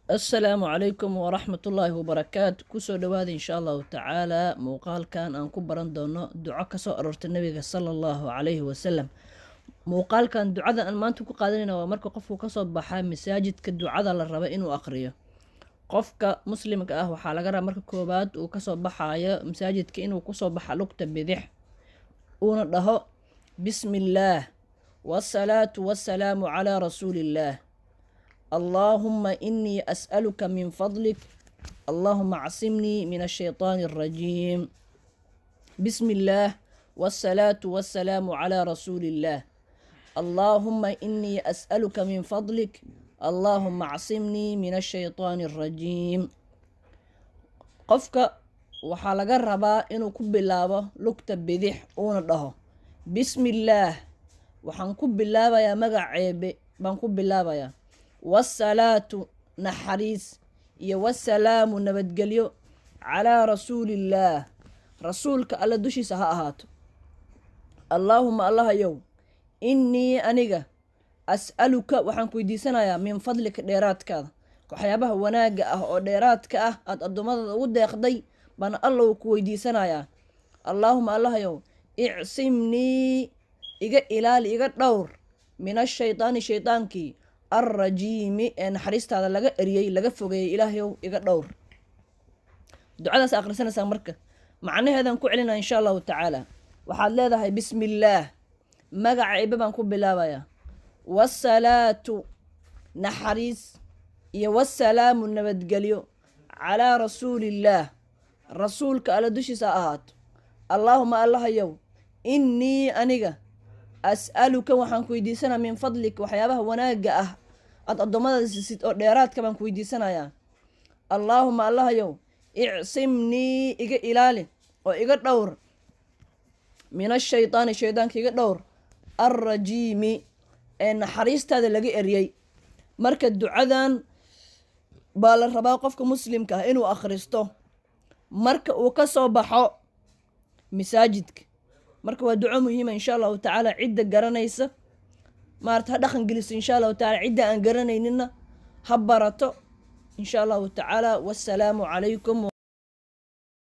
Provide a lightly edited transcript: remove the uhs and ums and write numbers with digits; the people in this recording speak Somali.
Assalaamu calaykum waraxmatullaahi wabarakaatu. Kusoo dhawaada, insha Allahu tacaala, muuqaalkan aan ku baran doono duco kasoo aroortay Nabiga sala Allahu calayhi wasalam. Muuqaalkan ducada aan maanta ku qaadanayna waa marka qofku kasoo baxa masaajidka, ducada la raba inuu aqriyo. Qofka muslimka ah waxaa laga rabaa marka koowaad uu kasoo baxayo masaajidka inuu kusoo baxa lugta bidix, uuna dhaho: "Bismi illaah, wasalaatu wasalaamu calaa rasuuliillaah, allaahuma inii as'aluka min fadlik, allaahuma acsimnii min ashaytaani alrajiim." Bismi illaah, wasalaatu wasalaamu calaa rasuuliillaah, allaahuma inii as'aluka min fadlik, allaahuma acsimnii min ashaytaani alrajiim. Qofka waxaa laga rabaa inuu ku bilaabo lugta bidix, uuna dhaho: "Bismi illaah," waxaan ku bilaabayaa magaceebe baan ku bilaabayaa, "wasalaatu," naxariis, iyo "wasalaamu," nabadgelyo, "calaa rasuuliillaah," rasuulka Alle dushiisa ha ahaato. "Allaahuma," Allahayow, "innii," aniga, "as'aluka," waxaan ku weydiisanayaa, "min fadlika," dheeraadkaada, waxyaabaha wanaagga ah oo dheeraadka ah aada addoommadaada ugu deeqday baan Allow ku weydiisanayaa. "Allaahuma," Allahayow, "icsimnii," iga ilaali, iga dhowr, "min ashaydaani," shaydaankii, "alrajiimi," ee naxariistaada laga eriyey, laga fogeeyey, Ilaahayow iga dhowr. Ducadaas akhrisanaysaa. Marka macnaheedan ku celinaa, insha Allahu tacaala. Waxaad leedahay: "Bismi illaah," magaca Eebe baan ku bilaabayaa, "wasalaatu," naxariis, iyo "wasalaamu," nabadgelyo, "calaa rasuuliillaah," rasuulka Alle dushiisa ha ahaato. "Allaahuma," Allahayow, "innii," aniga, "as'aluka," waxaan ku weydiisanaa, "min fadlik," waxyaabaha wanaagga ah aad addoommadaada siisid oo dheeraadka baan ku weydiisanayaa. "Allaahuma," Allahayow, "icsimnii," iga ilaali oo iga dhowr, "min ashaydaani," shaydaanka iga dhowr, "alrajiimi," ee naxariistaada laga eriyey. Marka ducadan baa la rabaa qofka muslimka ah inuu akhristo marka uu ka soo baxo masaajidka. Marka waa duco muhiima, insha Allahu tacaala. Cidda garanaysa maarata ha dhaqan geliso, insha Allahu tacala. Cidda aan garanayninna ha barato, insha Allahu tacaala. Wassalaamu calaykum.